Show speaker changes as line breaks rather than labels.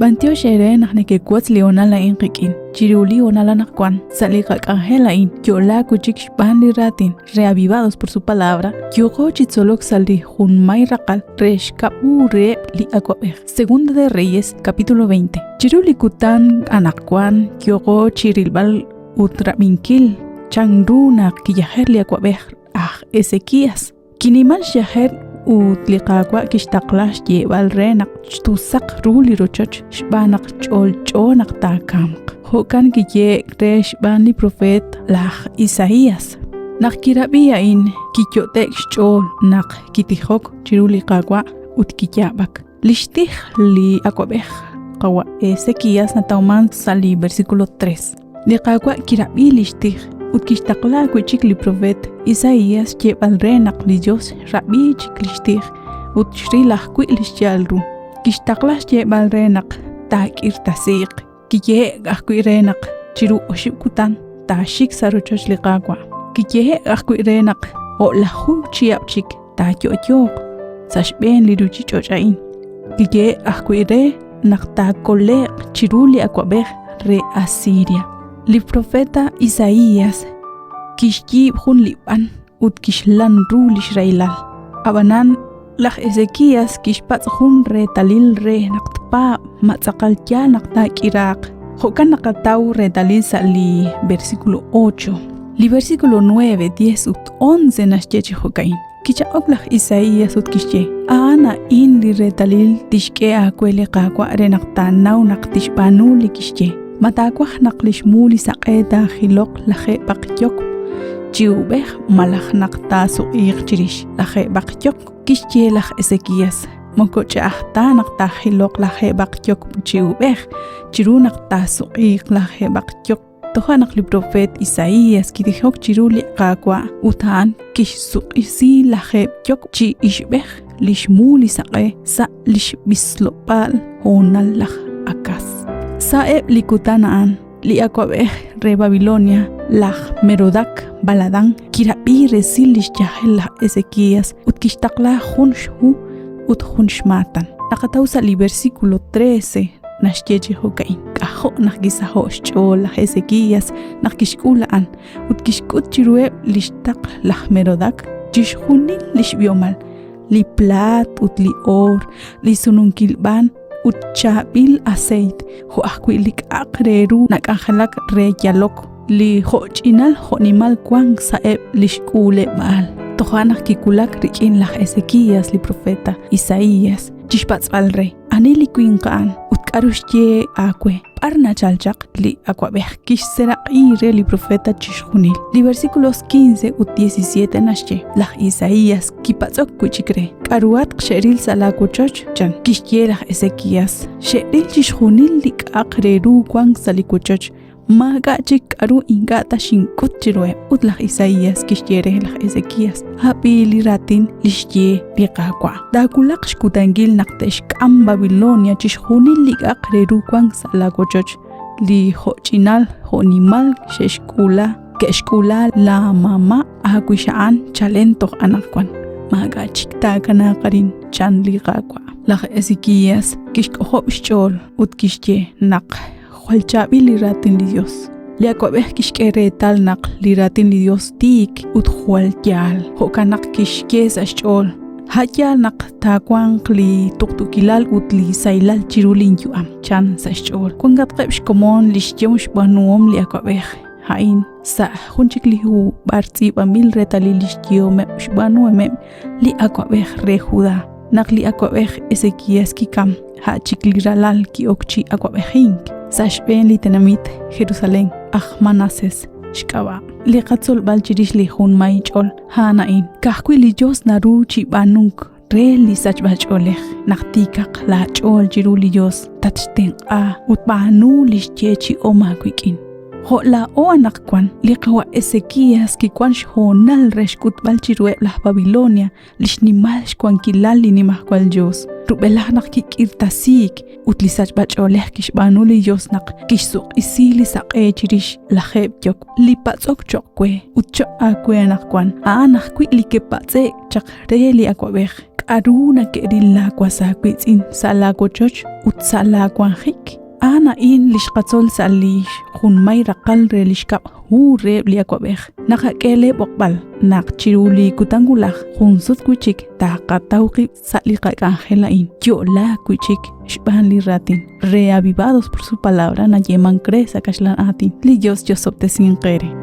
B'antiox eere naq nekewotz li hoonal a'in qik'in. Chiru li hoonal anaqwan, sa' li qak'anjel a'in, yo'laak wi' chik xb'aan li raatin, Reavivados por su palabra, yooqo chi tzolok sa' li junmay raqal re xkab' hu reheb' li awab'ej. Segunda de Reyes, capítulo 20. Chiru li kutan anaqwan yooqo chi rilb'al ut rab'inkil chanru naq kiyajer li awab'ej aj Ezequías. Kiniman xyajer ut li Qaawa' kixtaqla xyeeb'al re naq xtusaq ru li rochoch xb'aan naq ch'olch'o naq taakamq. Jo'kan kiyehe'k re xb'aan li propeet laj Isaías. Naq kirab'i a'in, kiyot'e'k xch'ool naq kitijok chiru li Qaawa' ut kiyaab'ak. Li xtij li awab'ej qawa' Ezequías natawmank sa' li versículo 3. Li Qaawa' kirab'i li xtij ut kixtaqla wi' chik li propeet Isaías xyeeb'al re naq li Yos xrab'i chik li xtij ut xril ajwi' li xya'al ru. Kixtaqla xyeeb'al re naq taak'irtasiiq. Kiyehe'k ajwi' re naq chiru oxib' kutan taaxik sa' rochoch li Qaawa'. Kiyehe'k ajwi' re naq o'laju chihab' chik taayo'yooq sa' xb'een li ruuchich'och' a'in. Kiyehe'k ajwi' re naq taakole'q chiru li awab'ej re Asiria. Li profeta Isaías kixyiib' jun li b'an ut kixlan ru li xrahilal. Ab'anan, laj Ezequías kixpatz' jun reetalil re naq tpaab' ma tz'aqal yaal naq taak'iraaq. Jo'kan naqataw reetalil sa' li versículo 8. Li versículo 9, 10 ut 11 naxye chi jo'ka'in. Kichaq'ok laj Isaías ut kixye, A'an a'in li reetalil tixk'e aawe li Qaawa' re naq taanaw naq tixb'aanu li kixye. Ma taawaj naq li xmu li saq'e taajiloq lajeeb'aq yokb' chi uub'ej malaj naq taasuq'iiq chirix lajeeb'aq yokb'? Kixye laj Ezequías, Moko ch'a'aj ta naq taajiloq lajeeb'aq yokb' chi uub'ej chiru naq taasuq'iiq lajeeb'aq yokb'. Toja' naq li propeet Isaías kitijok chiru li Qaawa' ut a'an kixsuq'isi lajeeb' yokb' chi ixb'ej li xmu li saq'e sa' li xb'islob'aal hoonal laj Acaz. Sa'eb' li kutan a'an, li awab'ej re Babilonia, laj Merodak Baladán, kirab'i resil li xyajel laj Ezequías ut kixtaqla jun xhu ut jun xmaatan. Naqataw sa' li versículo 13 naxye chi jo'ka'in. K'ajo' naq kisaho'k xch'ool laj Ezequías naq kixk'ul a'an ut kixk'ut chiruheb' li xtaql laj Merodak chixjunil li xb'ihomal, li plaat ut li oor, li sununkil b'an ut chaab'il aseeyt, jo' ajwi' li k'a'aq re ru nak'anjelak re yalok, li jo'ch'inal jo'nimal wank sa'eb' li xk'uuleb'aal. Toja' naq kiwulak rik'in laj Ezequías li profeta Isaías chi xpatz'b'al re, Ani li winq a'an ut k'aru xye aawe? B'ar nachal chaq? Li awab'ej kixseeraq'i re li profeta chixjunil. Li versículos 15 ut 17 naxye, Laj Isaías kipatz'ok wi' chik re, K'aruhatq xe'ril sa' laawochoch? chan. Kixye laj Ezequías, Xe'ril chixjunil li k'a'aq re ru wank sa' li wochoch, Maak'a' chik k'aru ink'a' ta xink'ut chiruheb'. Ut laj Isaías kixye re laj Ezequías, Ab'i li raatin li xye li Qaawa'. Taawulaq xkutankil naq te'xk'am Babilonia chixjunil li k'a'aq re ru wank sa' laawochoch, li jo'ch'inal jo'nimal xe'xk'uula ke'xk'uula laamama' aawixa'an chalen toj anaqwan. Maak'a' chik taakanaaq arin, chan li Qaawa'. Laj Ezequías kixk'ojob' xch'ool ut kixye naq Jwal chaab'il li raatin li Dios. Li awab'ej kixk'e reetal naq li raatin li Dios tiik ut jwal yaal, jo'kan naq kixye sa' xch'ool, A' yaal naq taawanq li tuqtuukilal ut li sahilal chiru linyu'am, chan sa' xch'ool. Wankatqeb' xkomon li xyehom xb'aanuhom li awab'ej a'in sa' jun chik li hu b'ar tz'iib'anb'il reetalil li xyehomeb' xb'aanuhomeb' li awab'ej re Judá. Naq li awab'ej Ezequías kikam, a' chik li ralal ki'ok chi awab'ejink sa' xb'een li tenamit Jerusalén, aj Manases xk'ab'a'. Li qatzolb'al chirix li junmay ch'ol a'an a'in, ka'ajwi' li Yos naru chi b'aanunk re li sachb'a-ch'oolej. Naq tiikaq laach'ool chiru li Yos, tatxtenq'a ut b'aanu li xyeechi'om aawik'in. Jo' laa'o anaqwan, li qawa' Ezequías kiwank xhoonal re xk'utb'al chiruheb' laj Babilonia li xnimal xwankilal li Nimajwal Yos, rub'elaj naq kik'irtasiik ut li sachb'ach'oolej kixb'aanu li Yos naq kixsuq'isi li saq'e chirix lajeeb' yokb'. Li patz'ok cho'q we ut cho'q aawe anaqwan, a'an ajwi' li ke'patz'e'k chaq re li awab'ej. K'a'ru neke'ril laa was aawiitz'in sa' laa wochoch ut sa' laa wanjik? A'an a'in li xqatzol sa' li junmay raqal re li xkab' hu reheb' li awab'ej. Naqak'e lee b'oqb'al naq chiru li kutan wulaj jun sut wi'chik taqataw qib' sa' li qak'anjel a'in. Yo'laak wi'chik xb'aan li raatin. Reavivados por su palabra nayeemank re sa' kaxlan aatin. Li Dios yosob'tesinq eere.